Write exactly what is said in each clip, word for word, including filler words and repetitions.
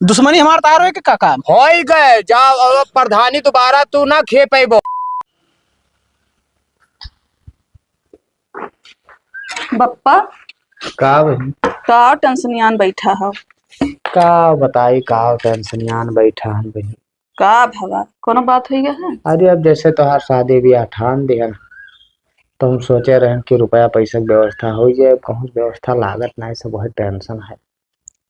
दुश्मनी हमार तार होई के काका? होई गए, जाओ, अब प्रधानी दोबारा तू ना खे पइबो। बप्पा, का बहिन? का टेंशनियान बैठा हो? का बताई, का टेंशनियान बैठा हन बहिन? का भवा, कोनो बात होई गया है? अरे, अब जैसे तोहार शादी ब्याह ठान दिहन, तो हम सोचे रहन कि रुपया पैसा के व्यवस्था हो जाए, कहूँ व्यवस्था लागत नाहीं, सब वही टेंशन है।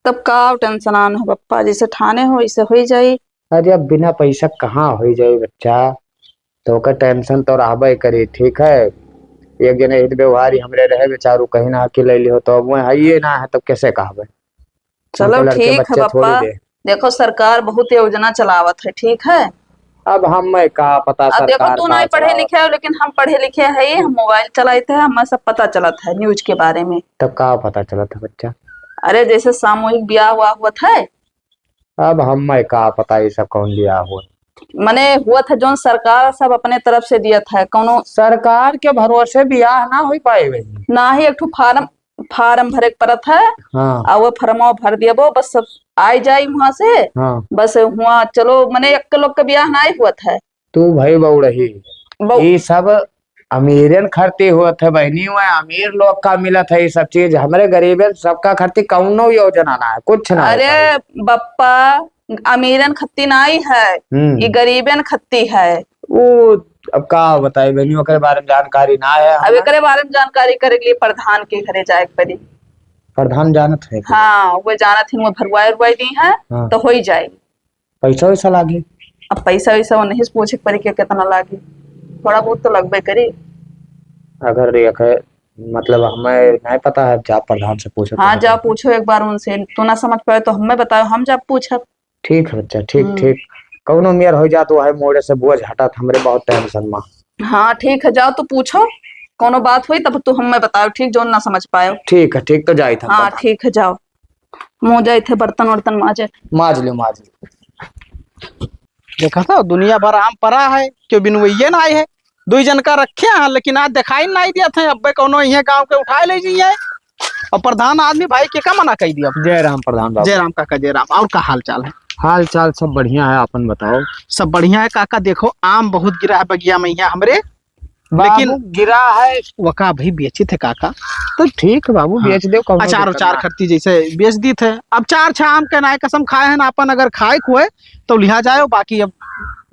तब का टेंशन आन हो बप्पा, जैसे ठाने हो वैसे होई जाई। अरे, अब बिना पैसा कहाँ होई जाई बच्चा, तो ओकर टेंशन तो रहबे करी, ठीक है। एक जने हित व्यवहारी हमरे रहे बेचारू, कहीं ना अकेले लिहो, तो अब वह है ये ना है, तब कैसे कहबे? चलो, हमको लड़के ठीक है बच्चे थोड़ी बप्पा, दे। देखो सरकार बहुत योजना चलावत है, ठीक है। अब हमें का पता अब देखो, सरकार तू का नहीं पढ़े चलावत लिखे हो, है। लेकिन हम पढ़े लिखे हैं, हम मोबाइल चलाते हैं, हमें सब पता चलत है न्यूज के बारे में। तब का पता चलत है बच्चा? अरे, जैसे सामूहिक ब्याह हुआ हुआ था। अब हमें का पता ये सब कौन ब्याह हुआ? मने हुआ था जौन सरकार सब अपने तरफ से दिया था, कौनो सरकार के भरोसे ब्याह ना हो पाए बहिन। ना ही एक ठो फार्म फार्म भरे के पड़त है। हाँ। आ वो फॉर्मवा भर दिया, वो बस सब आइ जाई वहाँ से। हाँ। बस हुआ चलो, मने एक लोग के ब्याह नाहीं हुआ था। तू भाई बउड़ही, बउ- ई सब अमीरन खरती होत है बहिनी, वह अमीर लोग का मिलत है ये सब चीज, हमरे गरीबन सबका खरती कौनो योजना ना है, कुछ ना है अरे भाई। बप्पा, अमीरन खत्ती नाई है, हम्म। ई गरीबन खत्ती है। वो अब का बताई बहनी, ओकरे बारे में जानकारी ना है अब हमरा। एकरे बारे में जानकारी करे के लिए प्रधान के घरे जाए के पड़ी। प्रधान जानत है? हाँ, वो जानत है, वो भरवाए उरवाए दी है, हाँ। तो होई जाए। पैसा वैसा लागी? अब पैसा वैसा वो नहीं पूछे के पड़ी कि कितना लागी, थोड़ा बहुत तो लगबे करी। अगर देखे, मतलब, हमें नहीं पता है, जा प्रधान से पूछो, हाँ, तो जा पूछो एक बार उनसे, तू ना समझ पाए तो हमें बताओ, हम जा पूछब। ठीक है बच्चा, ठीक, हम्म। ठीक। कौनो मेर हो जात, वही मोड़े से बोझ हटत, हमरे बहुत टेंशन मा। हाँ, ठीक है, जाओ तो पूछो, कौनो बात हुई तब तू हमें बताओ, ठीक, जो ना समझ पायो। ठीक है, ठीक, तो जाइत हम हाँ, प्रधान। ठीक है, जाओ। मुँह जाइत है, बर्तन वर्तन माजे। माज लियो, माज लियो। देखा था, दुनिया भर आम परा है, क्यों बिनवइये ना आए है। दुई जन का रखे हैं, लेकिन आज दिखाई नहीं दिया था। अब्बे कौनो इहे गाँव के उठाए ले जाइए। और प्रधान आदमी भाई के का मना कही दिया? जय राम प्रधान बाबू। जय राम काका, जय राम। और का हाल चाल है? हाल चाल सब बढ़िया है, आपन बताओ। सब बढ़िया है काका। देखो, आम बहुत गिरा है बगिया में यहाँ हमरे, बाबू, लेकिन गिरा है। वका भाई बेचित है काका। तो ठीक है बाबू, हाँ। बेच दो, कौनो अचार दिक्कत उचार ना। खरती जैसे बेच दी थे। अब चार छह आम के नाय कसम खाए हैं ना, अपन अगर खाए खुए तो लिहा जाए, बाकी अब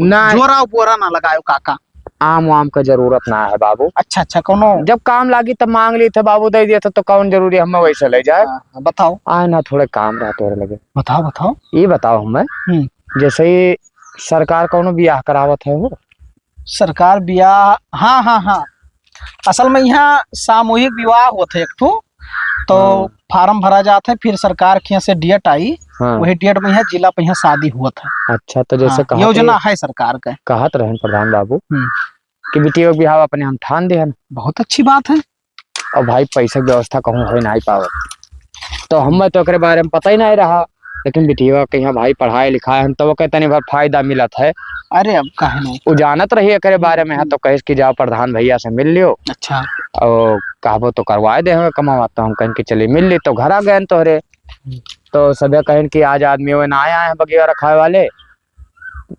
ना। जोरा बोरा ना लगाए काका। आम वाम का जरूरत ना है बाबू। अच्छा, अच्छा, कौनो जब काम लागी तब मांग ली थे बाबू, दे दिया था, तो कौन जरूरी हमें वैसे ले जाए? हाँ, हाँ, बताओ। आए ना, थोड़े काम रहा तोरे लगे। बताओ, बताओ। ये बताओ हमें, हम्म। जैसे ही सरकार कौनो बियाह करावत है हो? सरकार बियाह, हाँ, हाँ, हाँ। असल में यहाँ सामूहिक विवाह होत है एक ठो, तो हाँ। फार्म भरा जात है, फिर सरकार के यहाँ से डेट आई, हाँ। वही डेट में यहाँ जिला पे यहाँ शादी हुआ था। अच्छा, तो जैसे हाँ, कहत योजना रहे, है सरकार का। कहत रहन प्रधान बाबू हम्म। कि बिटिया के बिहाव अपने हम ठान दे हन। बहुत अच्छी बात है। और भाई, पैसा की व्यवस्था कहूँ हो नहीं पावत, तो हमें तो एकरे बारे में पता ही नहीं रहा। लेकिन बिटिया के यहाँ भाई पढ़ाए लिखाए हन, तो ओके तनी भर फायदा मिलत है। अरे, अब काहे नहीं? वो जानत रही एकरे बारे में, हम्म। तो कहिस कि जाओ प्रधान भैया से मिल लियो। अच्छा। और कहबो तो करवाए दे हमें कमावा, तो हम कहेन कि चलिए मिल ली, तो घर आ गए तोहरे। हम्म। तो सभे कहेन कि आज आदमी वो ना आए हैं बगिया रखाए वाले,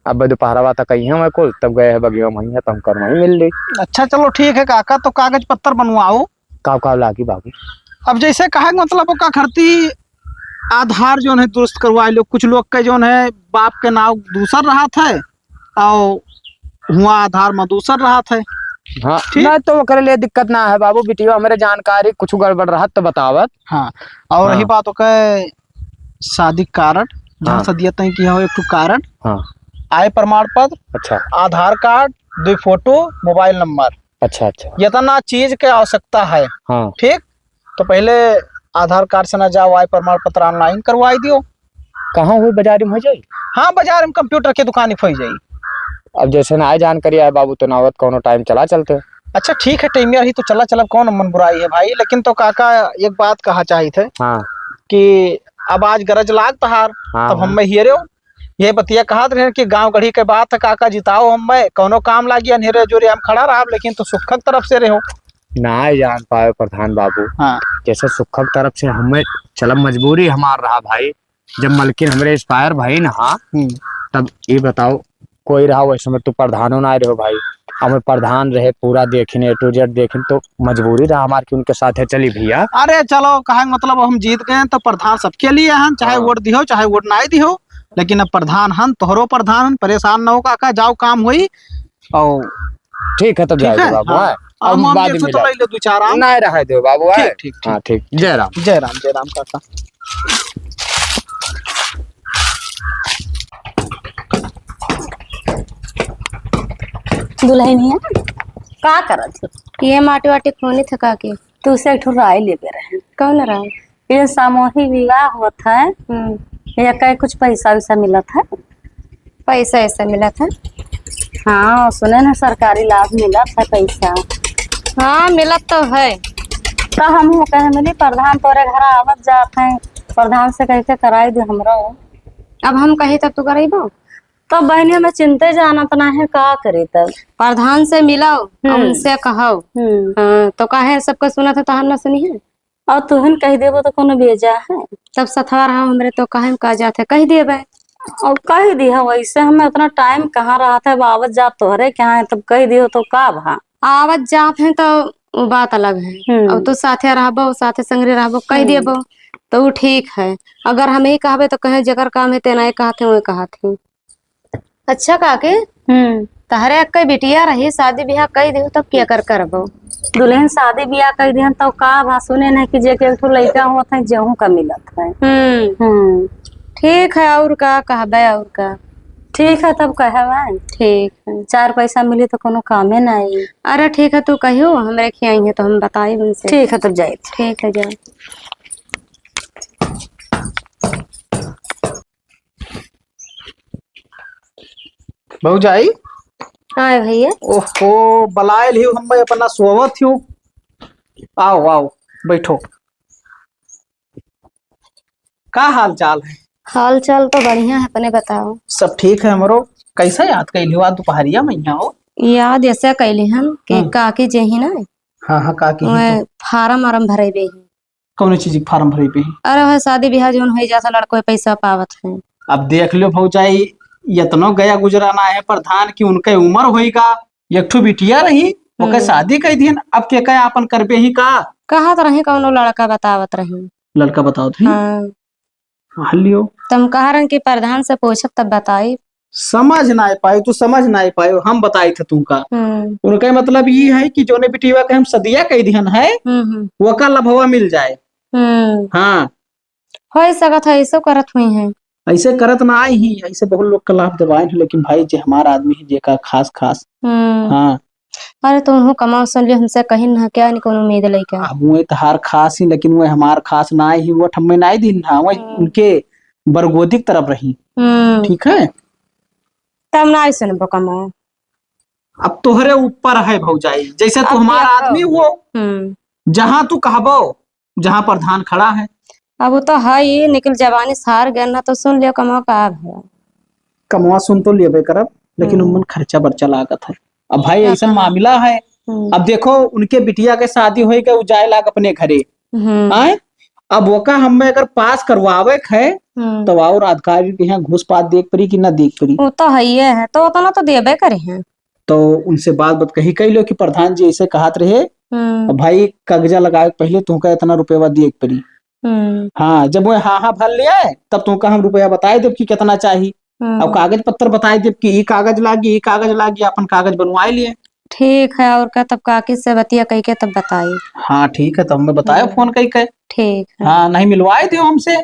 अब दोपहरवा तक आई हैं कुल, तब गए हैं बगिया में, तो हम कर वहीं मिल ली। अच्छा, चलो ठीक है काका, तो कागज पत्तर बनवाओ। का का लागी बाबू? अब जैसे कहे के मतलब ओका खरती आधार जौन है दुरुस्त करवा लो। कुछ लोग के जौन है बाप के नाव दूसर रहत है और हुआ आधार में दूसर रहत है। हाँ, ठीक। ना तो ओकरे लिए दिक्कत ना है बाबू, बिटिया हमरे जानकारी कुछ गड़बड़ रहत तो बतावत। हाँ, और रही हाँ। बात ओके शादी कार्ड, जहाँ हाँ। से दिया तय किया हो एक ठो कार्ड, हाँ। आय प्रमाण पत्र, अच्छा। आधार कार्ड, दो फोटो, मोबाइल नंबर। अच्छा, अच्छा। इतना चीज के आवश्यकता है। हाँ। ठीक, तो पहले आधार कार्ड से ना जाओ, आय प्रमाण पत्र online करवाई दियो। कहाँ हुई, बाजार में हो जाई? हाँ, बाजार में कंप्यूटर के दुकान पे हो जाई। अब जैसे ना आय जानकारी आए बाबू, तो नावत कौनो टाइम चला चलते। अच्छा, ठीक है, टाइम ही तो चला चलब, कौन मन बुराई है भाई। लेकिन तो काका, एक बात कहा चाहिए थे हाँ। कि अब आज गरज लाग तहार, हाँ, तब हाँ। हम में हियरे हो। ये बतिया कहत रहे कि गांव गढ़ी के बात है, काका जिताओ हम में, कौनो काम लागी, अनहेरे जोरे हम खड़ा रहब, लेकिन तो सुखक तरफ से रहो। ना जान पाए प्रधान बाबू। हाँ। जैसे सुखक तरफ से हमें चलब, मजबूरी हमार रहा भाई, जब मलकिन हमरे expire भई ना, हाँ, हम्म। तब ये बताओ, कोई रहा वैसे में, तू प्रधानो ना रहो भाई, हमें प्रधान रहे, पूरा देखिन, A to Z देखिन, तो मजबूरी रहा हमार कि उनके साथे चली भैया। अरे चलो, कहे के मतलब हम जीत गए तो प्रधान सबके लिए हन, चाहे हाँ। वोट दिहो, चाहे वोट ना दिहो, लेकिन अब प्रधान हन, तोहरो प्रधान हन, परेशान न हो काका, जाओ काम होई। और ठीक है, तब ठीक जाए है? बाबू, हाँ। हाँ? अब अब हम बाद एक में ठो तो जाए। ले लो, दो चार आम। नहीं रहे दो बाबू, ठीक, है? ठीक, ठीक। हाँ, ठीक। जय राम। जय राम, जय राम काका। दुल्हनिया, का करत हो? ये माटी वाटी खोनी थका के। तू से एक ठो राय लेबे रहे। कौन राय? ये सामूहिक विवाह होत है, हम्म। ये कई कुछ पैसा वैसा मिलत है? पैसा ऐसा मिलत है? हाँ, सुने ना, सरकारी लाभ मिलत है पैसा। हाँ, मिलत तो है। तो हम वो कहे मिली, प्रधान तोरे घर आवत जात हैं, प्रधान से कह के कराई दे हमरो। अब हम कही तब तू करइबो? तो बहनी, हमें चिंते जानत ना है, का करी तब? प्रधान से मिलो, हम्म। उनसे कहो। हम्म। हाँ, तो काहे सबका सुनत है, तो हम ना सुनी है? और तुहन कह देबो तो कोनो बेजा है? तब सथवा रहा हमरे, तो काहे में का जात है, कह देबे। और कह दिया, वैसे हमें इतना टाइम कहाँ रहा था, अब आवत जात तोहरे के यहाँ है, तब कह दियो तो का भा? आवत जात है तो वो बात अलग है। हम्म। अब तू साथे रहबो, साथे संगरे रहबो, कह हम्म। देबो तो वो ठीक है। अगर हम ही कहबे तो कहे, "जेकर काम है तेना ही कहत है, वही कहत है।" अच्छा काके, हम्म। तहरे अक्के बिटिया रही, शादी बियाह कई दिहु, तब केकर करबो? दुल्हन शादी बियाह कई दिहन, तब का भा? सुने नहीं कि जेके एक ठो लइका होत है, जेहू का मिलत है। हम्म। हम्म। ठीक है, और का कहबे, और का? ठीक है, तब कहबे। ठीक है। चार पैसा मिली तो कोनो कामे ना आई। अरे ठीक है, तू कहियो, हमरे खियाई है तो हम बताई उनसे। ठीक है, तब जाइत। ठीक है, जाओ। भौजाई। हाँ भैया। ओहो, बलायल ही, हम अपना सोवत ही। आओ, आओ, बैठो। का हाल चाल है? हाल चाल तो बढ़िया है, अपने बताओ। सब ठीक है हमरो। कैसे याद कैली हो आज दोपहरिया में यहाँ हो? याद ऐसे कैली हम कि हाँ। काकी जे ही ना, हाँ, हाँ, काकी ही वह तो। फार्म वार्म भरे बे ही। कौन चीज के फार्म भरे पे है? अरे, वह शादी बियाह जौन होई जाता, लड़को पैसा पावत है। अब देख लो भौजाई, इतनो गया गुजराना है प्रधान की, उनके उम्र होई का, एक ठो बिटिया रही, ओके हम्म। शादी कई दिहन, अब के का आपन करबे ही का? कहत रही, कौनो लड़का बतावत रही। लड़का बतावत रही? हाँ। हाँ, लियो। तुम कह रहे कि प्रधान से पूछब तब बताई। समझ ना पायो, तू समझ ना पायो, हम बताई थे तुमका। हम्म। उनका मतलब ये है कि जोने बिटिया के हम सदिया कई दिहन है, हम्म, हम्म। वका लभवा मिल जाए। हम्म। हाँ। होई सकत है, ऐसो करत हुई हैं। ऐसे करत ना आई ही, ऐसे बहुत लोग का लाभ दिवाए हैं, लेकिन भाई जे हमारा आदमी है, जे का खास खास। हम्म। हाँ। अरे तो उन्हों कमाओ सुन लियो, हमसे कहीं ना क्या नहीं कोनो उम्मीद लइके। अब वो तहार खास ही, लेकिन वो हमार खास ना ही, वो ठम्मे ना ही दिन ना, वो हम्म। उनके बरगोदी की तरफ रही। हम्म। ठीक है? तब ना आई सुनबो कमाओ। अब तोहरे ऊपर है भौजाई, जैसे तू अब हमार देखो। आदमी हो, हम्म। जहाँ तू कहबो, जहाँ प्रधान खड़ा है। अब वो तो है ही, निकल जवानी सार गए ना, तो सुन लियो कमवा का भवा। कमवा सुन तो लेबे करब, लेकिन हम्म। उमन खर्चा बर्चा लागत है। अब भाई, हाँ, ऐसा हाँ। मामला है। हम्म। अब देखो, उनके बिटिया के शादी होई के उ जाए लाग अपने घरे। हम्म। आए? अब ओका हमें अगर पास करवावे के है, हम्म। तो और अधिकारी के यहाँ घूस पात देख पड़ी कि ना देख पड़ी? वो तो है ही है, तो उतना तो देबे करे हैं। तो उनसे बात बात कही, कही लो कि प्रधान जी ऐसे कहत रहे, हम्म। अब भाई कागजा लगावे के पहले तुमका इतना रुपया दिए के पड़ी। हम्म। हाँ, जब वो हाँ हाँ भर ले आए, तब तुमका हम रुपया बताए देब कि कितना चाही। हम्म। अब कागज पत्तर बताए देब कि ई कागज लागी, ई कागज लागी, अपन कागज बनवाए लिए। ठीक है, और का, तब काकी से बतिया कही के तब बताई। हाँ, ठीक है, तब मैं बताए हम्म। फोन कही के। ठीक है। हाँ, नहीं मिलवाए दियो हमसे।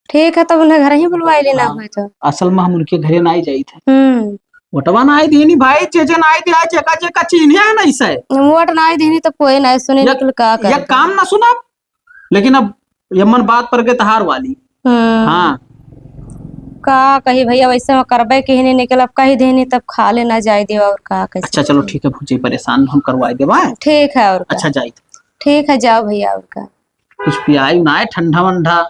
ठीक है, तब उन्हें घर ही बुलवाई लेना हाँ, हुई तो। असल में हम उनके घरे ना ही जाई थे। हम्म। वोटवा ना आई दीनी भाई, जे जे ना आई दिया, जेका जेका चीन्हे है ना इसे। वोट ना आई दीनी तो कोई ना सुने, ये, निकल का ये कर काम ना सुना, लेकिन अब यमन बात पर के तहार वाली। हम्म। हाँ। का कही भैया, वैसे में करबे के ही नहीं निकल, अब कही देनी तब खा लेना जाए देवा और का कैसे अच्छा, चलो कही? ठीक है भौजी, परेशान हम करवाए देवा। ठीक है, और का? अच्छा, जाई। ठीक है, जाओ भैया, और का? कुछ पियाई ना है ठंडा वंडा?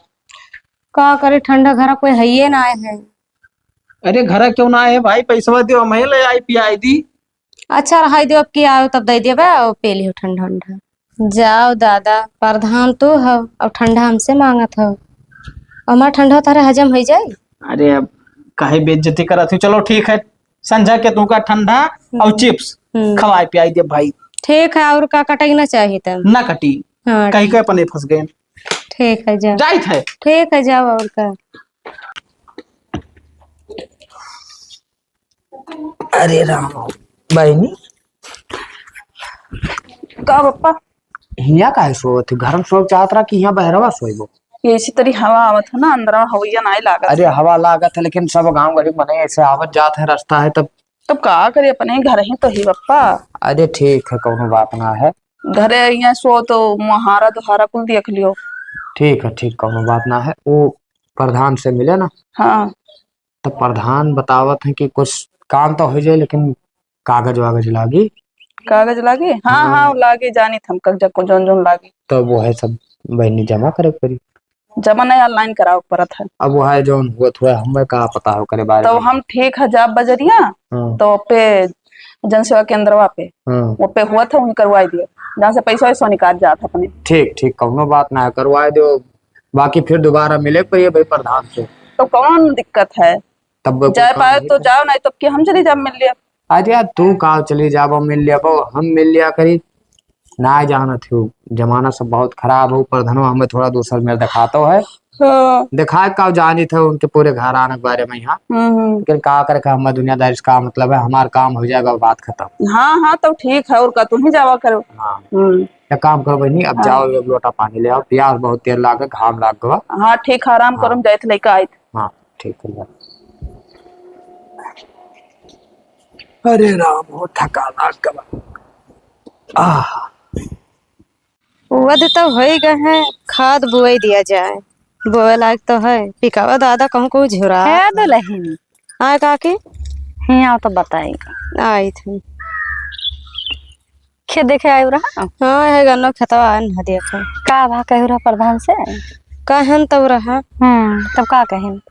का करे, ठंडा घर कोई है ये ना है। अरे घर क्यों ना है भाई, पैसवा दियो, हम ही ले आई पियाई दी। अच्छा रहाई दियो, अब की आओ तब दे देबे, आओ पी लियो ठंडा वंडा। जाओ दादा, प्रधान तू हो, अब ठंडा हमसे मांगत हो। हमार ठंडा तोहरे हजम होइ जाई? अरे, अब काहे बेइज्जती करत हो? चलो, ठीक है, संझा के तुमका ठंडा हम्म। और chips हम्म। खवाए पियाई दे भाई। ठीक है, और का कटाई ना चाही तब? ना कटी। हाँ, कहीं ठीक। के अपने फंस गए। ठीक है, जाओ। जाइत है। ठीक है, जाओ, और का। अरे राम, बहिनी। का बप्पा? हियाँ काहे सोवत है? घर में सोवे चाहत रहा कि हियाँ बहरवा सोइबो? ये इसी तरी हवा आवत है ना, अंदर में हवैया नाई लागत अरे, है। हवा लागत है, लेकिन सब गाँव गरीब मने ऐसे आवत जात है, रास्ता है, तब तब का करी, अपने ही घर ही तो ही बप्पा। अरे ठीक है, कौनो बात ना है। घरे यहाँ सो तो मुहारा दुहारा कुल देख लियो। ठीक है, ठीक, कौनो बात ना है। वो प्रधान से मिले ना। हाँ। तो प्रधान बतावत है कि कुछ काम तो हो जाए, लेकिन कागज वागज लागी। कागज लागी? हाँ, हाँ। हाँ, लागी, जानी थम कागज को जौन जौन लागी। तो वो है सब बहिनी जमा करे के पड़ी। जमा नहीं, online करावे पड़त है। अब वो है जौन हुआ थुआ, हमें का पता हो करे बारे तो में। हम ठीक है जाब बजरिया, हाँ। तो पे जनसेवा केंद्रवा पे, हाँ। वो पे हुआ था, वहीं करवाई दियो, जहाँ से पैसा वैसा निकाल जात अपने। ठीक, ठीक, कौनो बात ना है, करवाई दियो। बाकी फिर दोबारा मिले के पड़िए भाई प्रधान से। तो कौन दिक्कत है? तब कोई जाए काम पाए नहीं तो था। जाओ, नहीं तो अब की हम चली जाब मिल लिया। अरे यार, तू का चली जाबो, मिल लेबो, हम मिल लिया करी। ना जानत हो, जमाना सब बहुत खराब हो, प्रधानो हमें थोड़ा दूसर मेर दिखातो है। हाँ। दिखाए का जानित है उनके पूरे घराना के बारे में यहाँ। हम्म, हम्म। लेकिन का करे का, हमें दुनियादारी से का मतलब है, हमार काम हो जाएगा, बात खत्म। हाँ, हाँ, तो ठीक है, और का, तू ही जावा करो। हाँ। हम्म। एक काम करो बहिनी, अब हाँ। जाओ, एक लोटा पानी ले आओ, प्यास बहुत तेज लागे, घाम लाग गवा। हाँ, ठीक है, आराम हाँ। करो, हम जाइत लेके आइत। हाँ, ठीक है। अरे राम हो, थका लाग गवा। आह। वध तो होई गए हैं, खाद बुआई दिया जाए। बोए लायक तो है, पिकावा दादा कहूँ को झुरा। है दुलहिन। आए काकी? हियाँ तो बताई। आई थी। खेत देखे आयु रहा? हाँ, है गन्नो खेतवा आन है, देखो। का भा कहु रहा प्रधान से? कहन तो रहा। हम्म, तब का कहिन?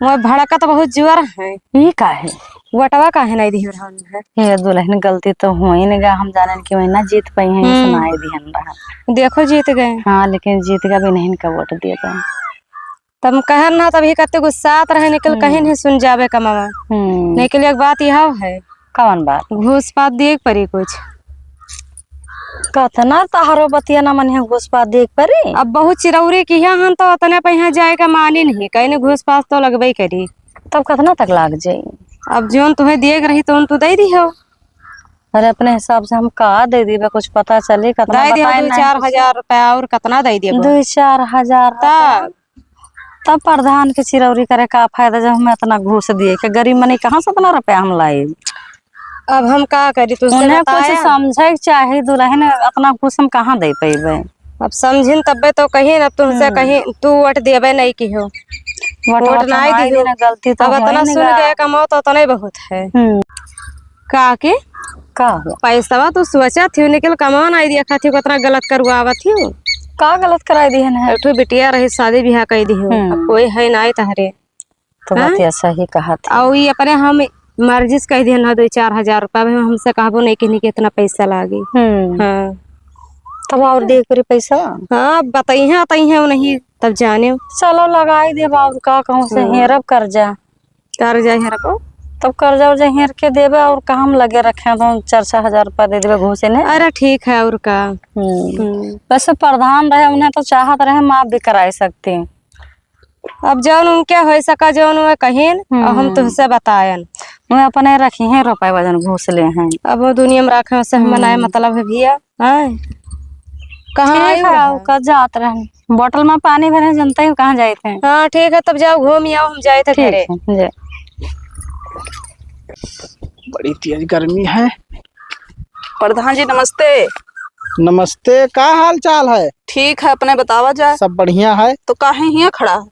मोर भड़कत बहुत जुअर है। ई काहे? वोटवा काहे नहीं दिहन रहा उन्हें? हे दुलहिन, गलती तो होई न गा, हम जानेन कि वही ना जीत पाई हैं, हम्म। सुनाई दिहन रहा। देखो जीत गए। हाँ, लेकिन जीत गए, भी नहीं का वोट दिए गए। तब हम कहन ना, तभी कते गुस्सात रहे, निकल हम्म। कहीं नहीं सुन जावे कमावा। हम्म। निकल एक बात यह है। कवन बात? घूस पात दिए के परी कुछ। कतना तहरो बतिया ना मनिहे घूस पात देख परी। अब बहुत चिरौरी किहा हन तो उतने पे यहाँ जाए का मानी नहीं, कहीं ने घूस पात तो लगबे करी। तब कतना तक लाग जाई? अब जोन तुम्हें दिए के रही तो तू दे दी हो। अरे अपने हिसाब से हम का दे दीबे, कुछ पता चली कतना दे दियो बताए दो नहीं चार कुछ। हजार रुपया और कतना दे दियो? दो चार हजार रुपया। तब तब प्रधान के चिरौरी करे का फायदा, जब हमें इतना घूस दिए के गरीब मनई कहाँ से इतना रुपया हम लाई? अब हम का करी, तुझसे उन्हें कुछ बताया। समझे के चाही, दुलहिन इतना घूस हम कहाँ दे पइबे? अब समझिन तब्बे तो कहीं, अब तुमसे हम्म। कहीं तू वोट देबे नहीं की हो। वोट वोट तो नाई हमारी दिहो। ना, गलती तो अब इतना होई सुन ना। गए कमाओ तो उतना ही बहुत है। हम्म। का के? का हो? पैसवा तू सोचा थी, निकल कमाओ ना, देखा थी कितना गलत करवावा थी। का गलत कराई दिहन है? एक ठो बिटिया रही, शादी ब्याह कई दिहो। हम्म। अब कोई है ना तहरे। तो हाँ? बतिया सही कहा थी। और ये अपने हम मर्जी से कह दिहन है, दो चार हजार रुपया में हमसे कहबो नहीं कि नहीं कि इतना पैसा लागी। हम्म। हाँ। तब और दे करी पैसा? हाँ, बताई है, बताई है, वो नहीं, तब जाने। चलो लगाई देब, और का कहूँ से हाँ। हेरब कर्जा। कर्जा हेरबो? तब कर्जा उर्जा हेर के देबे, और का हम लगे रखे हैं, तो चार छह हजार रुपया दे देबे घूसे ने। अरे ठीक है, और का। हम्म। हम्म। वैसे प्रधान रहे, उन्हें तो चाहत रहे माफ भी कराई सकती। अब जौन उनके हो सका, जौन वे कहिन, और हम हम्म। तुहसे बतायन। वे अपने रखी हैं रुपए वजन घूस ले हैं। अब वो दुनिया में रखे से हम मनाए हम्म। मतलब है भैया, हैं? कहाँ ठीक आयु है, है? का जात रहन। बोतल में पानी भरे, जनते ही कहाँ जाइत हैं। हाँ, ठीक है, तब जाओ घूम आओ, हम जाइत है ठीक घरे। है, जय। बड़ी तेज गर्मी है। प्रधान जी, नमस्ते। नमस्ते, का हाल चाल है? ठीक है, अपने बतावा जाए। सब बढ़िया है। तो काहे हियाँ खड़ा है?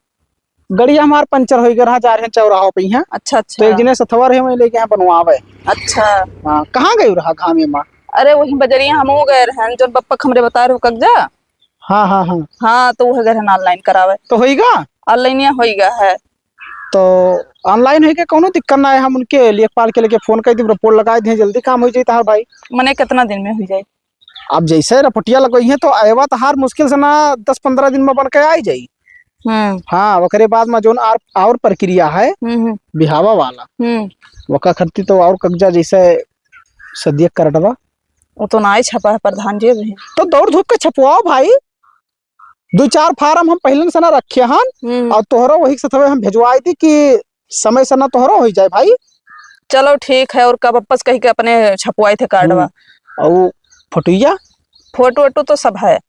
गड़िया हमार पंचर होई गए रहा, जा रहे हैं चौराहा पे यहाँ। अच्छा, अच्छा। तो एक जने सथवा रहे, वहीं लेके यहाँ बनवावे। अच्छा। हाँ, कहाँ गए रहा घामे में? अरे, वही बजरिया हमहू गए रहन, जौन बप्पा हमरे बताए रहो कगजा। हाँ, हाँ, हाँ। हाँ, तो वह गए रहन online करावे। तो होई गा? Online या होई गा है। तो online होई के कौनो दिक्कत ना है, हम उनके लेखपाल के लेके फोन कर दी, रिपोर्ट लगा दी, जल्दी काम हो जाई तहार भाई। मने कितना दिन में हो जाई? अब जैसे रपटिया लगई है तो अयवा तहार मुश्किल से ना दस पन्द्रह दिन में बन के आई जाई। हम्म। हाँ, ओकरे बाद मा जौन आर-, और प्रक्रिया है हम्म, हम्म। बिहावा वाला, हम्म। ओका खरती तो और कगजा जैसे सदिया करटवा। वो तो नाई छपा है प्रधान जी अभी। तो दौड़ धूप के छपवाओ भाई, दो चार फार्म हम पहले से ना रखे हन, हम्म। और तोहरो वही से थवे हम भेजवाई दी कि समय से ना तोहरो हो जाए भाई। चलो ठीक है, और कब वापस कही के अपने छपवाई थे कार्डवा। हम्म। और फोटोइया? फोटो वोटो तो सब है।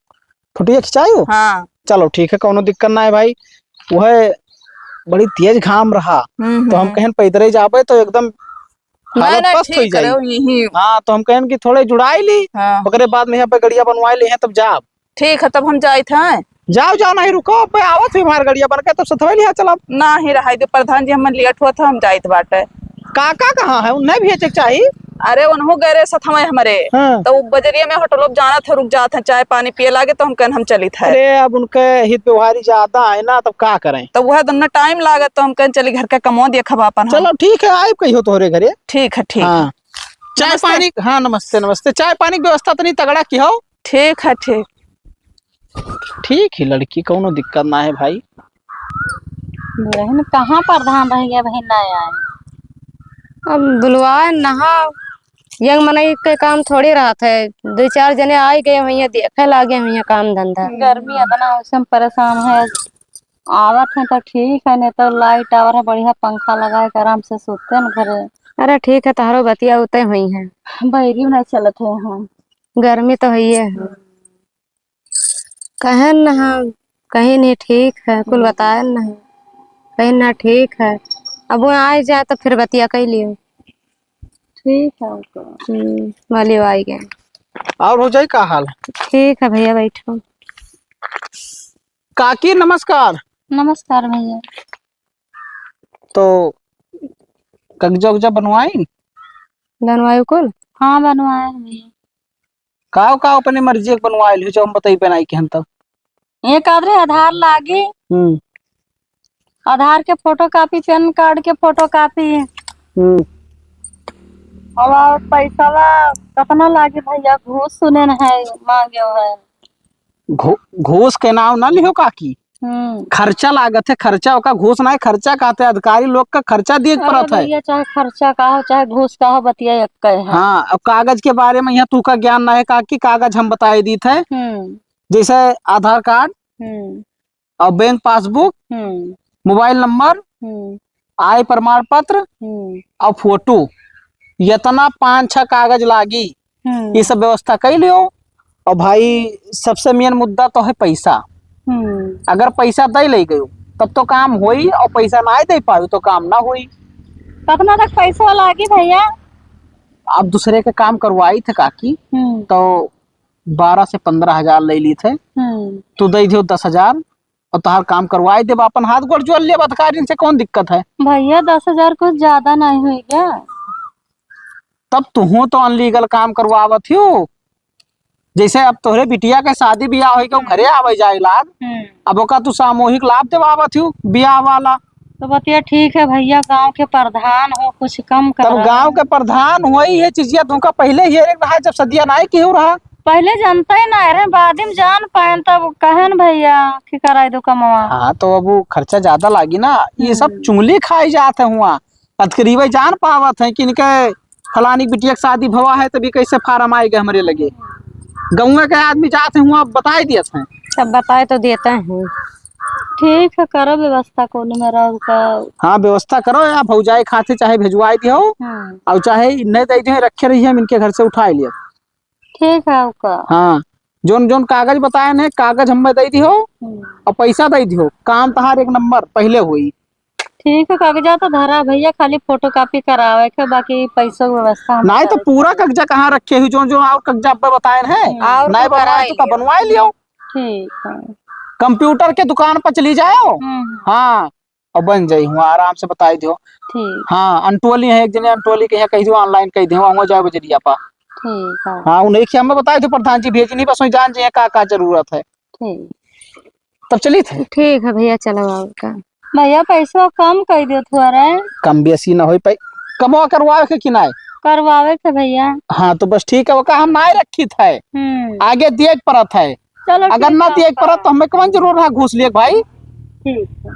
फोटोइया खिंचायो? हाँ। चलो ठीक है, कौनो दिक्कत ना है भाई। वह बड़ी तेज घाम रहा, हम्म, तो हम हम्म। कहेन पैदरे जाबे तो एकदम ना, हालत ना, पस्त ठीक होई जाई। करो, यही। हाँ, तो हम कहेन कि थोड़े जुड़ाई ली, हाँ। ओकरे बाद में यहाँ पे गड़िया बनवाई ले हैं, तब जाब। ठीक है, तब हम जाइत हैं। जाओ, जाओ, नहीं रुको, अब आवत हुई हमार गड़िया बन के, तब सथवे लिहा चलब। नहीं, रहाई दे प्रधान जी, हमन लेट हुआ था, हम जाइत बाटे। काका कहाँ है? उन्हें भी चेक चाही। अरे, उन्हों गए रहे सथवे हमरे। हाँ। तो वो बजरिया में होटलो पे जाना था, रुक जात हैं, चाय पानी पिए लागे, तो हम कहन हम चलित है। अरे, अब उनके हित व्यवहारी ज्यादा है ना, तब का करें? तो वह दोनों टाइम लागत, तो हम कहन चली घर का कमो देखब आपन हम। चलो, ठीक है, आइब कहियो तोहरे घरे। ठीक है, ठीक। हाँ। चाय नमस्ते। पानी, हाँ, नमस्ते, नमस्ते। चाय पानी की व्यवस्था तनी तगड़ा की हो। ठीक है, ठीक। ठीक ही लड़की, कौनो दिक्कत ना है भाई। बहन, कहाँ प्रधान रह गया, बहन ना आए? अब बुलवाए नहा, यंग मनई के काम थोड़ी रहत है। दो चार जने आए गए हुइया, देखे लागे हुइया काम धंधा। गर्मी इतना, मौसम परेशान है। आवत है तो ठीक है, नहीं तो लाइट आवर है, बढ़िया पंखा लगाए के आराम से सोते हैं घरे। अरे ठीक है, तोहरो बतिया उते हुई है। बैरी नहीं चलत है यहाँ। गर्मी तो है ही है। कहेन न हम, कहीं नहीं ठीक है, कुल हम्म। बताएन नहीं, कहीं ना ठीक है। अब वो आए जाए तो फिर बतिया कह लियो। ठीक है, ओके। हम्म, वाली आई गए। और भौजाई का हाल? ठीक है भैया, बैठो। काकी नमस्कार। नमस्कार भैया। तो कगजा उगजा बनवाई? बनवाई कुल? हाँ, बनवाए हैं भैया। काव काव अपने मर्जी के बनवाइल हो, जो हम बताई बनाई के हम तब। एक आदरे आधार लागी। हम्म। आधार के फोटो कॉपी, पैन कार्ड के फोटो कॉपी। हम्म। अब और पैसा कितना लागी भैया, घूस सुने न है, मांगे है। घू-, घूस के नाव ना लिहो काकी। हम्म। खर्चा लागत है, खर्चा ओका घूस ना है, खर्चा कहते हैं अधिकारी लोग का खर्चा दिए के अरे पड़त है। भैया, चाहे खर्चा का हो, चाहे घूस का हो, बतिया एक है। हाँ, अब कागज के बारे में यहाँ तू का ज्ञान ना है काकी, कागज हम बताए दीत है। हम्म। जैसे आधार कार्ड हम्म। और बैंक पासबुक, हम्म। मोबाइल नंबर, हम्म। आय प्रमाण पत्र हम्म। और फोटो, इतना पाँच छह कागज लागी। हम्म। ये सब व्यवस्था कई लियो। और भाई, सबसे मेन मुद्दा तो है पैसा। हम्म। अगर पैसा दे ले गयो, तब तो काम होई, और पैसा ना दे पावे, तो काम ना होई। कितना तक पैसा लागी भैया? आप दूसरे के काम करवाई थे काकी, हम्म। तो बारह से पन्द्रह हजार ले ली थे। हम्म। तू दे दियो दस हजार, और तोहार काम करवाई देब, अपन हाथ गोड़ जोड़ लेब, अधिकारिन से कौन दिक्कत है? भैया, दस हजार कुछ ज्यादा नहीं हुई क्या? तब तुहूँ तो अनलीगल काम करवावत हियो। जैसे अब तोहरे बिटिया के शादी बियाह होई के हम्म। घरे आवे जाए लाग, हम्म। अब ओका तू सामूहिक लाभ देवावत हियो बियाह वाला। तो बतिया ठीक है भैया, गांव के प्रधान हो, कुछ कम तब करा। गांव के प्रधान होई है चीजिया, तुमका पहले ही एक रहा, जब सदिया नाई केहू रहा। पहले जनते ना रहे, बाद में जान पाएन, तब कहेन भैया कि कराई दो कमवा। हाँ, तो अब वो खर्चा ज्यादा लागी ना, ये सब हम्म। चुंगली खाई जात है हुआ। अतकरीबे जान पावत है कि इनके फलानी बिटिया के शादी भवा है, तभी कैसे फार्म आएगा हमरे लगे। गाँव के आदमी जात है हुआ, बताई दियत है। सब बताए तो देते हैं। ठीक है, करो व्यवस्था कोनो में रहो का। हाँ, व्यवस्था करो या भौजाई खातिर चाहे भिजवाई दियो, हम्म। और चाहे नहीं दे दियो, रखे रहिए, हम इनके घर से उठाई लियो। ठीक है, ओका। हाँ, जोन जोन कागज बताए ने, कागज हमें दे दियो हम्म। और पैसा दे दियो, काम तहार एक नंबर पहले होई। ठीक है, कागजा तो धरा भैया, खाली फोटोकॉपी करावे के, बाकी पैसों की व्यवस्था हम नहीं तो करे। पूरा कागजा कहाँ रखे हुई, जोन जोन और कागजा अब बताए हैं, हम्म। और नहीं तो बनवाए कराई तो का लियो। बनवाए लियो। ठीक है। कंप्यूटर के दुकान पर चली जाओ। हम्म। हाँ, और बन जाई हुआ, आराम से बताई दियो। ठीक। हाँ, अंटोली है एक जने, अंटोली के यहाँ कही दियो, online कही दियो, वहाँ जाओ बजरिया पा। ठीक है। हाँ, उन्हें क्या मैं बताई दियो, प्रधान जी भेजनी, बस वहीं जान जाइए का का जरूरत है। ठीक। तब चली थे। ठीक है भैया, चलो आओ का। भैया, पैसा कम कर दियो थोड़ा। कम बेसी ना होई पाई, कमवा करवावे के कि नाय? करवावे के भैया। हाँ, तो बस ठीक है, ओका हम नाय रखी थे। हम्म। आगे दिए के परत है। चलो, अगर ठीक ना है, दिए के ओका। परत तो हमें कौन जरूर रहा घूस लिए भाई? ठीक है।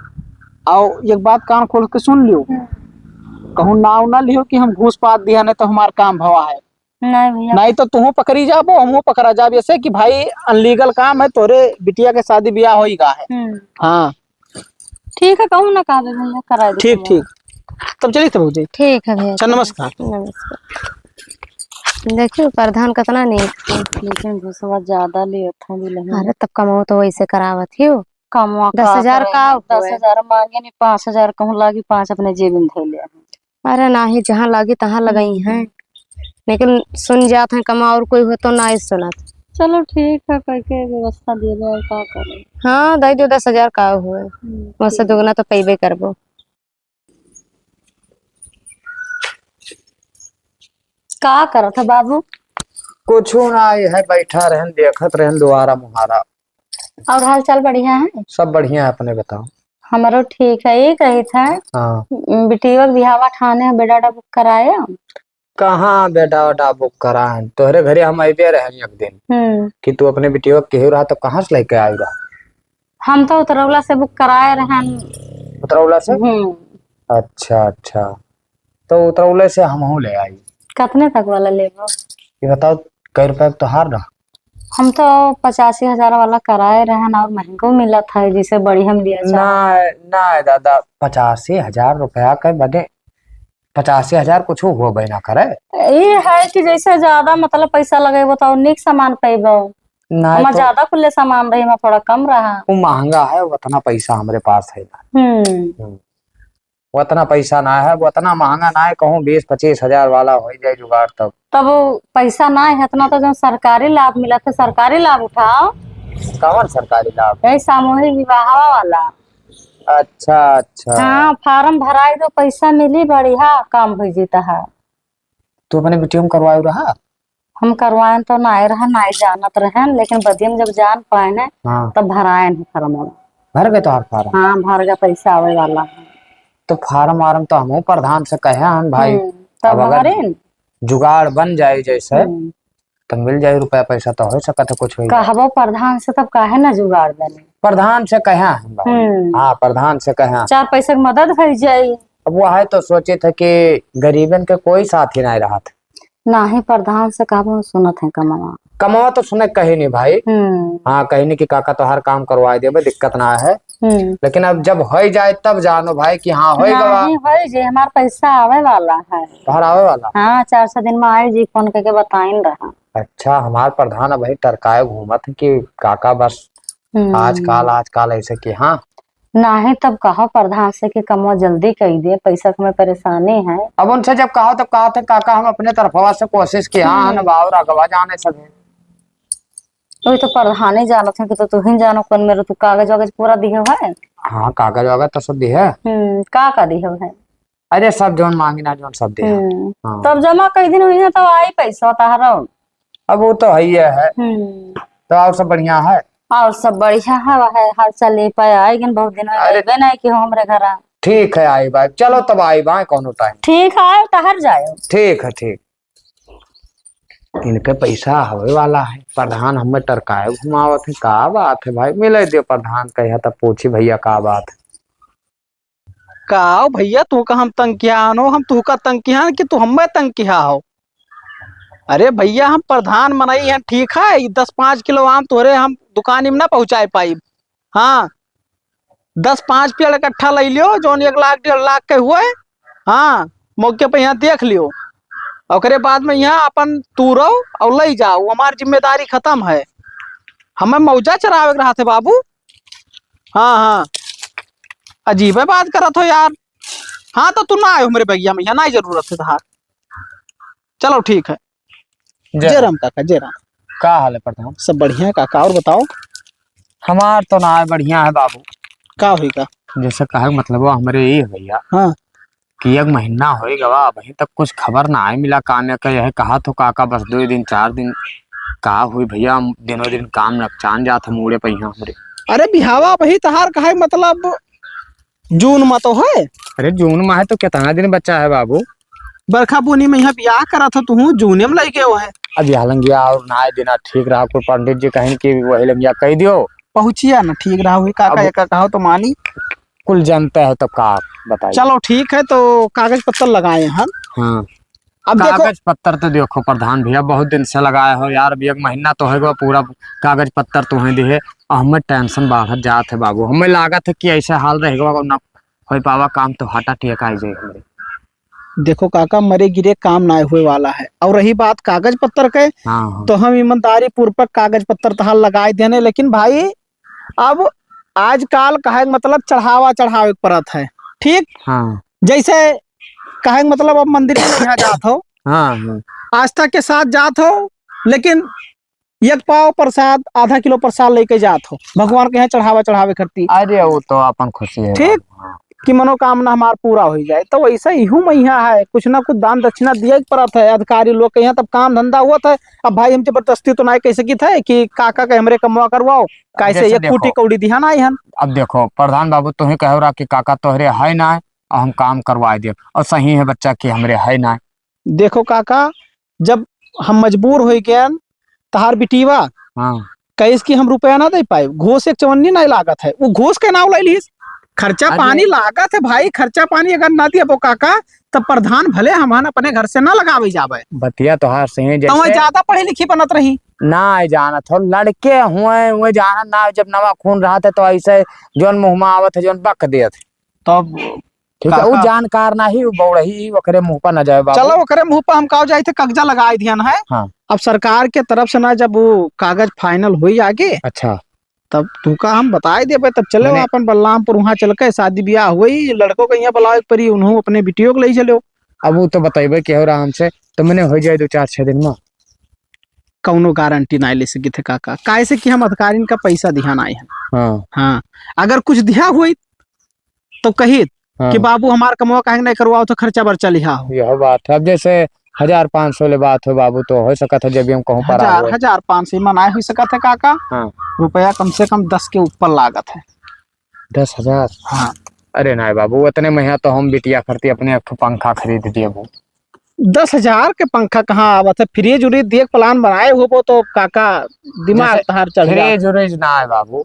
और एक बात कान खोल के सुन लियो, हम्म। कहूँ नाव ना लियो कि हम घूस पात दिया, नहीं तो हमार काम भवा है। नहीं भैया। नहीं तो तुहूँ पकड़ी जाबो, हमहूँ पकड़ा जाब, ऐसे कि भाई अनलीगल काम है, तोरे बिटिया के शादी ब्याह होई गा है। हम्म। हाँ। ठीक है, कहूँ ना कहबे भैया, कराए दे ठीक, तुम। ठीक। तब चली तब भौजी। ठीक है भैया, अच्छा, चलो। नमस्कार। नमस्कार। देखियो, प्रधान कितना नीक है। लेकिन घुसवा ज्यादा लेत है, बिलही। अरे, तब कमाओ तो वैसे करावत ही हो। कमवा दस हजार का का करे? का हुए? दस हजार मांगे नहीं, पाँच हजार कहूँ लागी, पाँच अपने जेब में धइ ले। अरे नाही, जहाँ लागी तहाँ लगई हैं। हम्म। लेकिन सुन जात हैं, कमा और कोई हो तो ना ही सुनत। चलो ठीक है, करके व्यवस्था दे दो, और का करें। हाँ, दे दो, दस हजार का हुए। हम्म, वैसे ठीक। दुगना तो पइबे करबो। का करत है बाबू? कुछ ना, ये है बैठा रहन, देखत रहन दुआरा मुहारा। और हाल चाल बढ़िया है? सब बढ़िया है, अपने बताओ। हमरो ठीक है, ये कही था, हाँ। बिटिया के बिहावा ठाने है, बेडा उडा बुक कराए? कहाँ बेडा उडा बुक कराए? तोहरे घरे हम अइबे रहन एक दिन हम्म। कि तू अपने बिटिया के केहू रहा तो कहाँ से लेके आयु रहा? हम तो उतरौला से बुक कराए रहन। उतरौला से? हम्म। अच्छा, अच्छा। तो उतरौले से हमहू ले आई। कितने तक वाला लेबो? ये बताओ, कै रुपया के तोहार रहा? हम तो पचासी हजार वाला कराए रहन और महंगो मिलत है, जिसे बढ़िया में दिया जाए। ना, ना दादा, पचासी हजार रुपया के बदे पचासी हजार कुछ होबे ना करे। ये है कि जैसे ज्यादा मतलब पैसा लगेबो तो और नीक सामान पैबो। ना हमार तो ज्यादा खुले सामान रही, हमार थोड़ा कम रहा। वो महंगा है, उतना पैसा हमरे पास है ना। हम्म। हम्म। उतना पैसा ना है, उतना महंगा ना है, कहूँ बीस पच्चीस हजार वाला हो जाए जुगाड़ तब। तब वो पैसा ना है इतना, तो जो सरकारी लाभ मिला था, सरकारी लाभ उठाओ। कौन सरकारी लाभ? यही सामूहिक विवाह वाला। अच्छा, अच्छा। हाँ, फार्म भराई दो, पैसा मिली, बढ़िया काम हो जीता है। तू अपने बिटिया में करवाए रहा? हम करवाएन तो नाय रहा, नाय जानत रहन, लेकिन बदियम जब जान पाएन, हाँ। तब भराएन है फार्म। भर गए तोहार फार्म? हाँ, भर गए, पैसा आवे वाला है। तो फार्म वार्म तो हमहू प्रधान से कहे हन भाई। हम्म, तब अब अगर भरेन? जुगाड़ बन जाए जैसे, हम्म। तो मिल जाए रुपया पैसा, तो हो सकत है कुछ हो जाए। कहबो प्रधान से, तब काहे ना जुगाड़ बने? प्रधान से कहे हन भाई। हम्म। हाँ, प्रधान से कहे हन। चार पैसा के मदद हो जाए। अब वो है तो सोचे थे कि गरीबन के कोई साथ ही नहीं रहा था। नाही, प्रधान से कहबो सुनत है कमवा। कमवा तो सुने कहीं नहीं भाई। हम्म। हाँ, कहीं नहीं कि काका तोहार काम करवाए देबे, दिक्कत ना है। हम्म। लेकिन अब जब होई जाए तब जानो भाई कि हाँ, होई गवा। नाही, होई जे हमार पैसा आवे वाला है। तोहार आवे वाला? हाँ, चार सौ दिन में आए जी, फोन करके बताइन रहा। अच्छा, हमार प्रधान अब वही टरकाए घूमत है कि काका बस हम्म। आजकल, आजकल ऐसे कि हाँ, नाही, तब कहो प्रधान से कि कमवा जल्दी कई दे, पैसा के हमें परेशानी है। अब उनसे जब कहो, तब कहा थे, "काका, हम अपने तरफवा से कोशिश किया हन, हम्म। अब और अगवा जाने सके।" वही तो प्रधाने जानत है कि तो तू ही जानो कौन मेरे, तू कागज वागज पूरा दिहे है? हाँ, कागज वागज तो सब दिहे। हम्म, का का दिहे है? अरे, सब जौन मांगी ना, जौन सब दिहे। हम्म, हाँ। तब जमा कई दिन हुई है, तब आई पैसा तहरो। अब वो तो है ही है। हम्म। तो और सब बढ़िया है? और सब बढ़िया है, वह है, हाल चाल ले पाए, आए गन बहुत दिन हो अरे, गए, गए नहीं कि हो हमरे घर आ। ठीक है, आई बाय, चलो तब आई बाय कोनो टाइम। ठीक है, आए, तहर जाए। ठीक है, ठीक। इनके पैसा हवे वाला है, प्रधान हमें टरकाए घुमावत है, का बात है भाई, मिले दियो प्रधान कहिया तब पूछी भैया का बात है। का हो भैया, तू का हम तंग किहान हो, हम तू का तंग किहान कि तू हमें तंग किहा हो? अरे भैया, हम प्रधान मनई हैं, ठीक है, ई दस पाँच किलो आम तोहरे हम दुकानी में ना पहुँचाए पाइब। हाँ, दस पाँच पेड़ इकट्ठा लई लियो, जौन एक लाख डेढ़ लाख के हुए, हाँ, मौके पे यहाँ देख लियो। ओकरे बाद में यहाँ अपन तूरो और लई जाओ, हमार जिम्मेदारी खत्म है। हमें मौजा चरावे के रहा थे बाबू। हाँ, हाँ, अजीबे बात करत हो यार। हाँ, तो तू ना आयो हमरे बगिया में, यहाँ ना जरूरत है तहार। चलो ठीक है। जय जय राम। राम काका, जय राम। का हाल है प्रधान? सब बढ़िया है काका, और बताओ? हमार तो ना है, बढ़िया है बाबू। का होई का? जैसे कहे के मतलब वो हमरे ये है भैया हाँ। कि एक महीना होई गवा, अभी तक कुछ खबर ना आए मिला काने का। यह कहा तो काका बस दो दिन चार दिन का हुई भैया, दिनों दिन काम नकचान जात हम उड़े पहिया हमरे। अरे बिहावा वही तहार कहे मतलब जून मा तो है। अरे जून मा है तो कितना दिन बचा है बाबू? बरखा बूनी में यहाँ बियाह करत हो तू, जूने में लई गयो है। अब यह लंगिया और ना आए देना ठीक रहा, कोई पंडित जी कहें कि वही लंगिया कह दियो, पहुँचिया ना ठीक रहा हुई, काका अब एका कहो तो मानी। कुल जनते हैं तो का बताई। चलो ठीक है, तो कागज पत्तर लगाए हैं। हाँ। अब देखो कागज पत्तर तो देखो प्रधान भैया, बहुत दिन से लगाए हो यार, अब एक महीना तो होइगा पूरा कागज पत्तर तुम्हें दिहे, और हमें tension बढ़त जात है बाबू, हमें लागत है कि ऐसे हाल रहेगा, ना हो पावा काम, तो हटा टेका आई जाए हमरे। देखो काका, मरे गिरे काम ना होए वाला है। और रही बात कागज पत्तर के, हाँ, हाँ। तो हम ईमानदारी पूर्वक कागज पत्तर तहार लगाए देने, लेकिन भाई, अब आजकल कहे के मतलब चढ़ावा चढ़ावे के परत है, ठीक? हाँ। जैसे कहे के मतलब अब मंदिर में यहाँ जात हो, हाँ, हाँ। आस्था के साथ जात हो, लेकिन एक पाव प्रसाद, आधा किलो प्रसाद लेके जात हो, भगवान के यहाँ चढ़ावा चढ़ावे करती। अरे, वो तो अपन खुशी है ठीक? बाबू, हाँ। कि मनोकामना हमार पूरा हो जाए। तो वैसे इहू में यहाँ है, कुछ ना कुछ दान दक्षिणा दिए के परत है। अधिकारी लोग के यहाँ तब काम धंधा हुआ था। अब भाई, हम जबरदस्ती तो नहीं कह सकी थे कि काका के हमरे कमवा करवाओ, कैसे जैसे ये देखो, कूटी कौड़ी दिहा ना हन। अब देखो प्रधान बाबू, तुम्हें कहो रहा कि काका तोहरे है ना, और हम काम करवाए दे, और सही है बच्चा कि हमरे है ना। देखो काका, जब हम मजबूर हो गए, तहार बिटीवा हाँ। कहिस कि हम रुपया ना दे पाए, घूस एक चवन्नी नहीं लागत है, वो घूस के नाव ले लीस। खर्चा अरे। पानी लागत है भाई, खर्चा पानी अगर ना दिया वो काका, तब प्रधान भले हमन अपने घर से ना लगावे जावे। बतिया तोहार सही है, तो वह जैसे ज्यादा पढ़े लिखी बनत रही। ना जानत हो, लड़के हुए, हुए जानत ना, जब नवा खून रहत है तो ऐसे जौन मुँह में आवत है, जौन बक देत है। तब ठीक है, उ काका जानकार नाही, उ बौड़ही, ओकरे मुँह पर न जाए बाबू। चलो, ओकरे मुँह पर हम काव जाइत है, कागजा लगाए दिहन है। हाँ। अब सरकार के तरफ से ना, जब वो कागज final होई आगे, अच्छा। तब तुका हम बताए देबे, तब चले मने आपन बलरामपुर, वहाँ चल के शादी ब्याह होई, लड़को के यहाँ बुलावे के परी, उन्हों अपने बिटियो के ले चलो। अब वो तो बतइबे के हो रहा हमसे, तो मने हो जाए दो चार छह दिन में। कौनो गारंटी नाहीं ले सकित है काका, काहे से कि हम अधिकारिन का पैसा दिहा नाहीं है। हाँ। हाँ, अगर कुछ दिहा होई तो कहित हाँ। कि बाबू हमार कमवा काहे नहीं करवाओ, तो खर्चा बर्चा लिहा हो। यह बात है। अब जैसे हजार पाँच सौ ले बात हो बाबू, तो हो सकत है जब हम कहूँ पर हजार, आओ। हजार पाँच सौ में नाहीं हो सकत है काका। हाँ। रुपया कम से कम दस के ऊपर लागत है। दस हजार? हाँ। अरे नाहीं बाबू, उतने में यहाँ तो हम बिटिया खरती अपने एक ठो पंखा खरीद दिए वो। दस हजार के पंखा कहाँ आवत है? फ्रिज उरिज दिए के plan बनाए होबो तो काका दिमाग जैसे तहार चढ़ जात। फ्रिज उरिज ना है बाबू,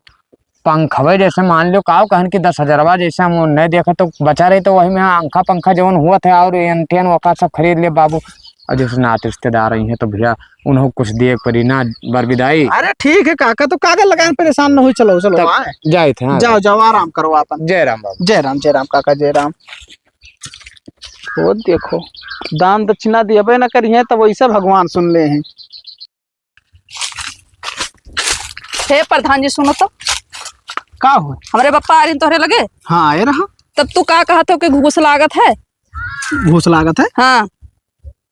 पंखवे जैसे मान लो, काव कहन कि दस हजारवा जैसे हम नहीं देखे तो बचा रही, तो वही में अंखा पंखा जवन हुआ था और एंटेन ओका सब खरीद ले बाबू। और जैसे नात रिश्तेदार आई हैं तो भैया उन्हों कुछ दिए के परी ना, बरबिदाई। अरे ठीक है काका, तो कागज लगाए परेशान न होई, चलो, चलो, तब आए। जाइत है, हाँ, जाओ, जाओ। जाओ, आराम करो आपन। जय राम बाबू। जय राम, जय राम काका, जय राम। वो देखो, दान दक्षिणा दियबे न करिहे, तब वैसे भगवान सुन ले हैं। हे प्रधान जी, सुनो तो। का हो? हमरे बप्पा आ रही तोहरे लगे। हाँ, आए रहा। तब तू का कहत हो कि घूस लागत है? घूस लागत है? हाँ।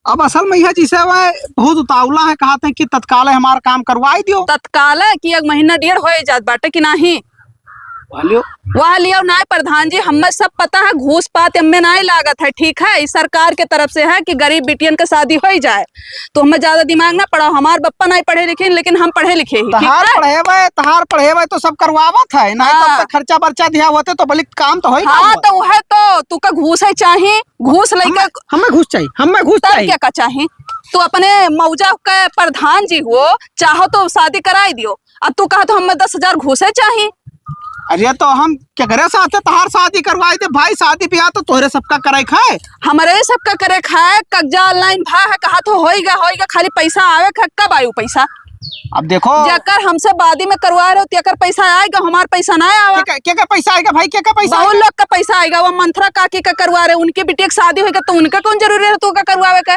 अब असल में यह जैसे वह बहुत उतावला है, कहत है कि तत्काल हमार काम करवाई दियो। तत्काल है कि एक महीना डेढ़ होए जात बाटे कि नाहीं? वह लियो। वह लियो नाहीं प्रधान जी, हमें सब पता है, घूस पात एमे नाहीं लागत है, ठीक है? ई सरकार के तरफ से है कि गरीब बिटियन के शादी होई जाए, तो हमें ज्यादा दिमाग ना पड़ाओ। हमार बप्पा नाहीं पढ़े लिखे, लेकिन हम पढ़े लिखे ही, ठीक तहार है? पढ़ेवे, तहार पढ़ेवे तो सब करवावत है, नाहीं तो हाँ। अब तक खर्चा बर्चा दिया होते तो बलिक काम तो होई ना हाँ, होत। तो वह तो तू का घूस है चाही, घूस लइके हमें, हमें घूस चाहिए, हमें घूस तब चाहिए। क्या का चाही? तू अपने मौजा के प्रधान जी हो, चाहो तो शादी कराई दियो। अब तू कहत हो, "हमें दस हजार घूसे चाही।" अरे तो हम केकरे साथे तहार शादी करवाई दे भाई? शादी ब्याह तो तोहरे सबका करे खाए। हमरे सबका करे खाए, कब्जा online भा है, कहत हो, "होई गा, होई गा, खाली पैसा आवे का।" कब आयु पैसा? अब देखो। जेकर हमसे बादी में करवा रहे हो, तेकर पैसा आएगा, हमार पैसा ना आवा। के का, के का पैसा आएगा भाई? के का पैसा बहुत आएगा? लोग का पैसा आएगा, वो मंथरा काकी का करवा रहे, उनकी बिटिया की शादी होई गा, तो उनका कौन जरूरी है तू का करवावे का?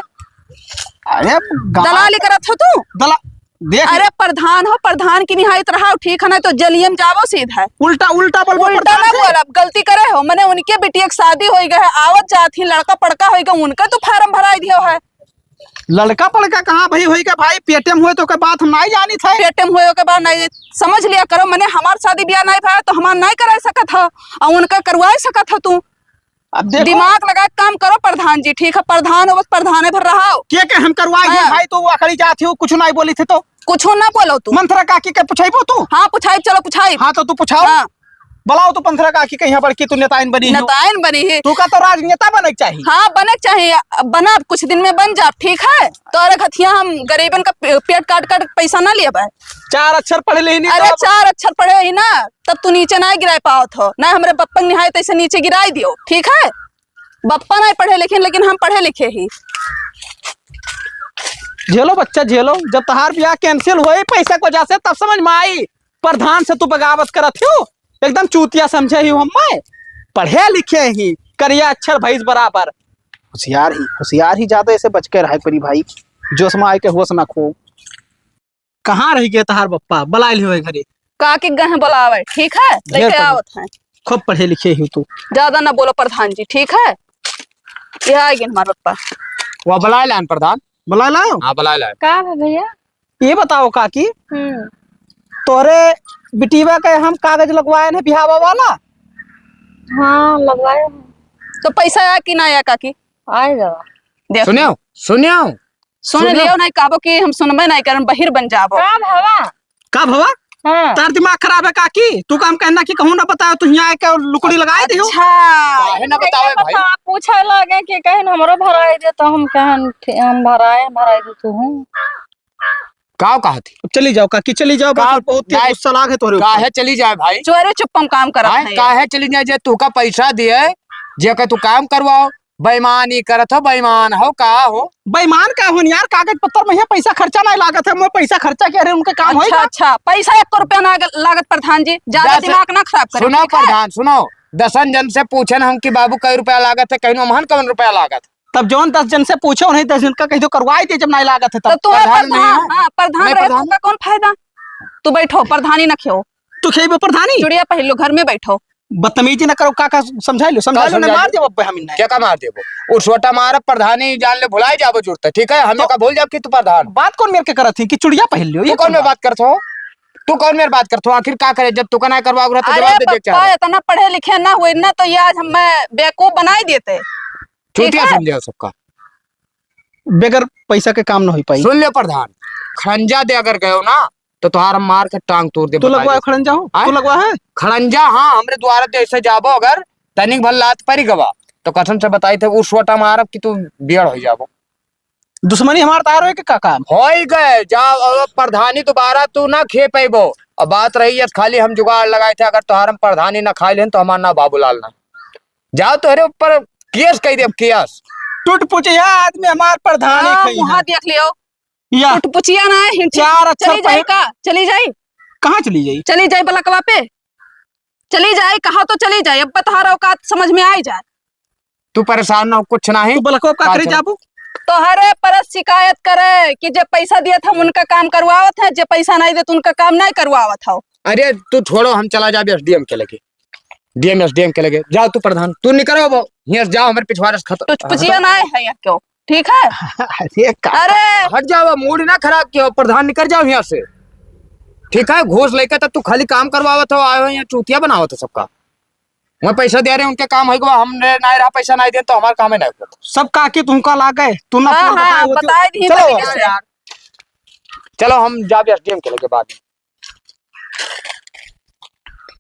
अरे गाँव दलाली करत हो तू? दला-, देख अरे प्रधान हो, प्रधान की निहायत रहा, ठीक है ना, तो जेलियम जावो सीधा। उल्टा, उल्टा बोल, उल्टा ना बोलब, गलती करे हो, मने उनके बिटिया की शादी होई गए है, आवत जात ही लड़का पड़का होई गए, उनका तो फार्म भराई दियो है। लड़का पड़का कहाँ भाई होई गए भाई, पेटे में हुए तो के बात हम नहीं जानी थे। पेटे में हुए के बात नहीं, समझ लिया करो, मने हमार शादी ब्याह नहीं भा तो हमार नहीं कराई सकत हो, और उनका करवाई सकत हो तू। अब देखो। दिमाग लगा के काम करो प्रधान जी, ठीक है? प्रधान हो, बस प्रधाने भर रहा हो। के के हम करवाए हैं हाँ। भाई, तो वो अकड़ी जात ही, वो कुछ नहीं बोली थे तो। कुछ ना बोलो तू। मंथरा काकी के पुछाइबो तू? हाँ, पुछाई, चलो पुछाई। हाँ, तो तू पुछाओ। हाँ। बुलाओ तो पंथरा काकी कहिया बड़की तू नेताइन बनी हो। नेताइन बनी है। तू का तो राजनेता बने के चाही। हाँ, बने के चाही। अब बना, कुछ दिन में बन जा, ठीक है? तोरे घथिया हम गरीबन का पे-, पेट काट काट के पैसा ना लेबे। चार अक्षर पढ़े लेही नहीं अरे, तो। चार अक्षर पढ़े ही ना, तब तू नीचे ना गिराए पावत हो, ना हमरे बप्पन निहाय तैसे नीचे गिराई दियो, ठीक है? बप्पा ना पढ़े लिखे, लेकिन हम पढ़े लिखे ही। झेलो बच्चा, झेलो। जब तहार बियाह cancel होई पैसा के वजह से, तब समझ में आई। प्रधान से तू बगावत करत हो, एकदम चूतिया समझे ही हम्मे। पढ़े लिखे ही, करिया अक्षर भैंस बराबर। होशियार ही, होशियार ही, ज्यादा ऐसे बच के रहे परी भाई, जोश में आए के होश ना खो। कहाँ रह गए तहार बप्पा? बुलाए लियो घरे। काकी गए हैं बुलावे, ठीक है? ढेर लेके पढ़े। आवत हैं। खूब पढ़े लिखे ही तू। ज्यादा ना बोलो प्रधान जी, ठीक है? यह आ गए हमारे बप्पा। वह बुलाए लान प्रधान। बुलाए लाओ। हाँ, बुलाए लाए। का है भैया? ये बताओ काकी, हम्म। तोहरे बिटिया के हम कागज लगवाए हैं बिहावा वाला? हाँ, लगवाए हैं। तो पैसा आया कि ना आया काकी? आए जावा। देख। सुनियो, सुनियो। सुन सुनियो। लियो, नहीं कहबो कि हम सुनबे नहीं करन, बहिर बन जाबो। का भवा? का भवा? हाँ। तार दिमाग खराब है काकी? तू काम कहना कि कहूँ ना बताओ, तू यहाँ आके लुकड़ी लगाए दियो। अच्छा। काहे ना बतावे भाई? बता, पूछे लगे कि कहीं हमरो भराए दे, तो हम कहन, "ठी-, हम भराए, भराए दे तू हूँ।" का कहा थी? चली जाओ काकी, चली जाओ, का-, बस बहुत तेज नहीं, गुस्सा लाग है तोहरे ऊपर। काहे चली जाए भाई? चोरे चुप्पम काम करत भाई, हैं। काहे चली जाए? जे तू का पैसा दिए, जे का तू काम करवाओ, बेईमानी करत हो, बेईमान हो, का हो? बेईमान का होन यार, कागज पत्तर में है, पैसा खर्चा नहीं लागत है, मैं पैसा खर्चा किया रहे, उनके काम अच्छा, होएगा? अच्छा, पैसा एक रुपया ना लागत प्रधान जी, ज्यादा जैसे दिमाग ना खराब करें, सुनो ठीक है? प्रधान, सुनो, दसन जन से पूछे ना हम कि बाबू कई रुपया लागत है, कहीं महन कौन रुपया लागत है? तब जौन दस जन से पूछे, उन्हें दस जन का कह दो करवाई दे, जब नहीं लागत है तब। तो तू प्रधान प्रधान, नहीं है? हाँ, प्रधान नहीं, रहे, प्रधान। तुमका कौन फायदा? तू बैठो, प्रधानी न खेओ। तू खेबे प्रधानी? चुड़िया पहन लो, घर में बैठो। बदतमीजी न करो, का, का समझाई लो, समझाई का लो, ना समझाई मार लो? देबो अब हम इन्हें। क्या का मार देबो? उ छोटा मारब, प्रधानी जान ले, भुलाई जाबो जुड़ते, ठीक है? हम तो का भूल जाब कि तू प्रधान। बात कौन मेरे के करत थी कि चुड़िया पहन लियो, तू ये कौन कौन मेरे बात? बात करत हो? तू कौन मेरे बात करत हो? आखिर का करे, जब तू का ना करवा रहा तो अरे जवाब दे दे पप्पा, चाहे। इतना पढ़े लिखे ना हुए ना तो ये आज हमें बेवकूफ बनाई देते। ठीक चूतिया है? समझे हो सबका। बगैर पैसा के काम न होई पाई। सुन ले प्रधान, खड़ंजा दे अगर गयो ना, तो तोहार हम मार के टांग तोड़ दे, तू बता लगवा दे। खड़ंजा हो? आय? तू लगवा है? खड़ंजा, हाँ, हमरे द्वारा जैसे जाबो, अगर तनिक भर लात परी गवा, तो कसम से बताई थे, उ सोटा मारब कि तू बियड़ हो जाबो। दुश्मनी हमार तार होए के का काम? होई गए, जाओ, अब प्रधानी दोबारा तू ना खे पैबो। अब बात रही है, खाली हम जुगाड़ लगाए थे, अगर तोहार हम प्रधानी ना खाए लेन, तो हमार नाम बाबूलाल ना। जाओ, तोहरे ऊपर केस कह देब, केस। टूट पुचिया आदमी हमार प्रधानी हाँ, खई मुहा है। देख लियो। या। टूट पुचिया ना है, हिंची। चार अक्षर चली जाई पहले का? चली जाई? कहाँ चली जाई? चली जाई बलकवा पे। चली जाई, कहा तो चली जाई। अब तोहरा औकात समझ में आई जाए। तू परेशान ना हो, कुछ नहीं। तू बलकवा का का करे चल- जाबू? तोहरे परस शिकायत करे कि जे पैसा दिया था उनका काम करवावत है, जे पैसा नहीं देत उनका काम नहीं करवावत हो। अरे तू छोड़ो, हम चला जाबे एसडीएम के लगे। डीएम, एसडीएम के लगे। जाओ तू प्रधान, तू निकरो अब। हियां से जाओ, हमारे पिछवाड़े से खत-, टुच पुचिया ना है यहाँ क्यों? ठीक है? अरे का-, अरे! हट जाओ, मूड ना खराब कियो, प्रधान निकर जाओ हियां से। ठीक है, घूस लेके तब तू खाली काम करवावत हो, आए हो यहाँ चूतिया बनावत हो सबका। वहाँ पैसा दे रहे, उनके काम होई गवा, हमरे ना रहा पैसा ना दे तो हमार काम ही ना होत। सब काकी तुमका लागे, तू ना हाँ, फोन हाँ, बताए होती। बताए दी चलो। तरीके से। चलो, हम जाबे एसडीएम के लगे बाद में।